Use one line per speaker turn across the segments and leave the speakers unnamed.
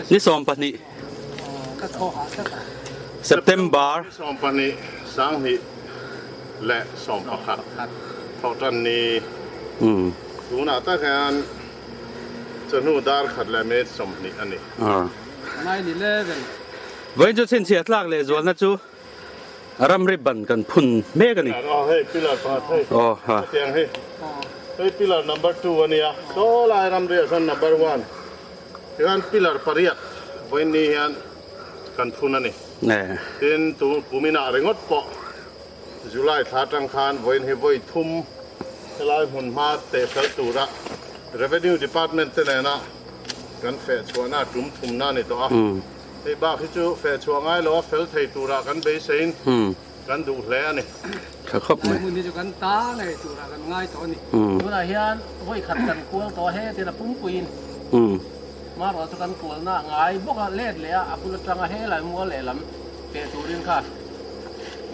Ni 12 September.
Ni 12 sanghnih leh 11 thawhtan ni. Tunah tak hian chawhnu dar khat leh minute 20 a ni.
Vawiin chu chhinchhiah tlak leh zualna chu ramri ban kan phun mek a ni.
Aw hei pillar pakhat hei hetiang hi hei pillar number 2 a nia saw lai ramri ah sawn number 1 tikhan pillar pariat vawiin ni hian kan phun a ni. Tin tu kuminah ringawt pawh July thla atang khan vawiin hi vawi thum helai hmun hma teh fel tura Revenue Department te nena kan feh chhuahna tum thumna a ni tawh a. Hei bak hi chu feh chhuah ngai lo a fel thei turah kan beiseiin kan duh hle a ni.
Tha khawp mai.
He hmun hi chu kan ta ngei turah kan ngai tawh a ni.
Tunah hian vawi khat kan kual tawh a, hetin a pumpuiin hmaruah chu kan kualna a ngai bawk a, let leh a, a bul atanga helai mual lehlam teh turin kha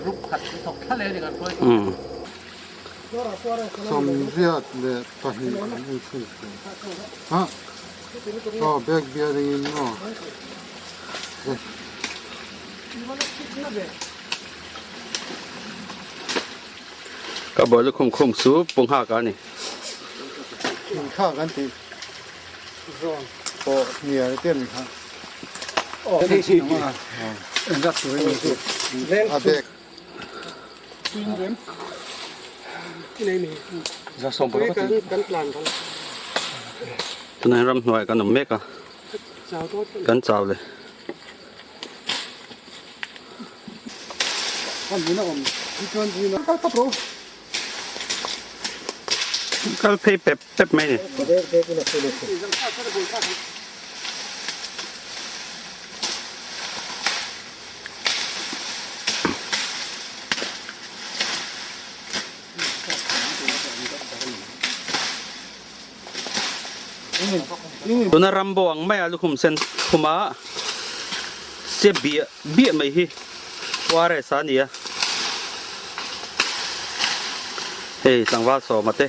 rup khat an thawk thla leh a ni kan hruai tur.
22 an inchhun thei. Ha! Aw bag bearing in maw?
Ka buai lukhum khum chu pu nghak a ni.
Inkhak an tih pawh hnial te an kha. A bag.
Tunah hian ramhnuaiah kan awm mek a, kan chau le. Kal phei pep pep mai a ni. Tuna rambo ang maia lukhum sen khuma se biah biah mai hi ORS a ni a, hei tlangval sawma te.